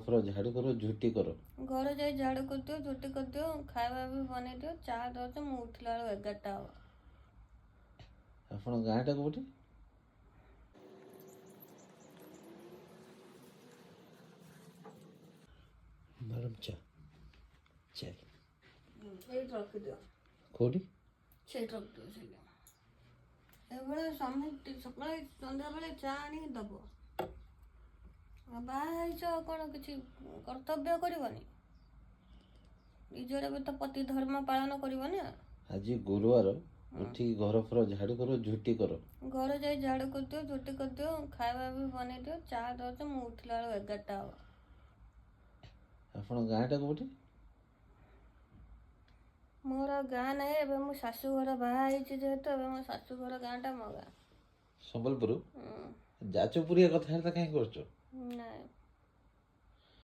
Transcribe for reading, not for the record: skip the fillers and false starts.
ଫର ଝାଡ଼ୁ କର, ଝୁଟି କର। ଘରେ ଯାଇ ଝାଡ଼ୁ କରିଦିଅ, ଝୁଟି କରିଦିଅ, ଖାଇବା ବି ବନେଇ ଦିଅ, ଚା ଦଉଛ। ମୁଁ ଉଠିଲା ବେଳକୁ 11ଟା ହବ। ଆପଣ ଗାଁଟା କୋଉଠି? ମ୍ୟାଡ଼ାମ, ଚା ଚା। ଏଇଠି ରଖିଦିଅ। କୋଉଠି? ସେଇଠି ରଖିଦିଅ, ସେଇଠି। ଏଭଳିଆ ସ୍ୱାମୀ ସକାଳେ ସନ୍ଧ୍ୟାବେଳେ ଚା ଆଣିକି ଦବ, ଆଉ ବାହା ହେଇଛ କ'ଣ କିଛି କର୍ତ୍ତବ୍ୟ କରିବନି? ନିଜର ବି ତ ପତି ଧର୍ମ ପାଳନ କରିବ ନା। ଆଜି ଗୁରୁବାର, ଉଠିକି ଘର ଫର ଝାଡ଼ୁ କର, ଝୁଟି କର। ଘରେ ଯାଇ ଝାଡ଼ୁ କରିଦିଅ, ଝୁଟି କରିଦିଅ, ଖାଇବା ବି ବନେଇ ଦିଅ, ଚା ଦଉଛ। ମୁଁ ଉଠିଲା ବେଳକୁ 11ଟା ହବ। ଆପଣ ଗାଁଟା କୋଉଠି? ମୋର ଗାଁ ନାହିଁ ଏବେ। ମୁଁ ଶାଶୁଘର ବାହା ହେଇଛି ଯେହେତୁ, ଏବେ ମୋ ଶାଶୁଘର ଗାଁଟା ମୋ ଗାଁ। ସମ୍ବଲପୁର? ହୁଁ। ଯାଜପୁରିଆ କଥାବାର୍ତ୍ତା କାହିଁ କରୁଛ? ନାଇଁ।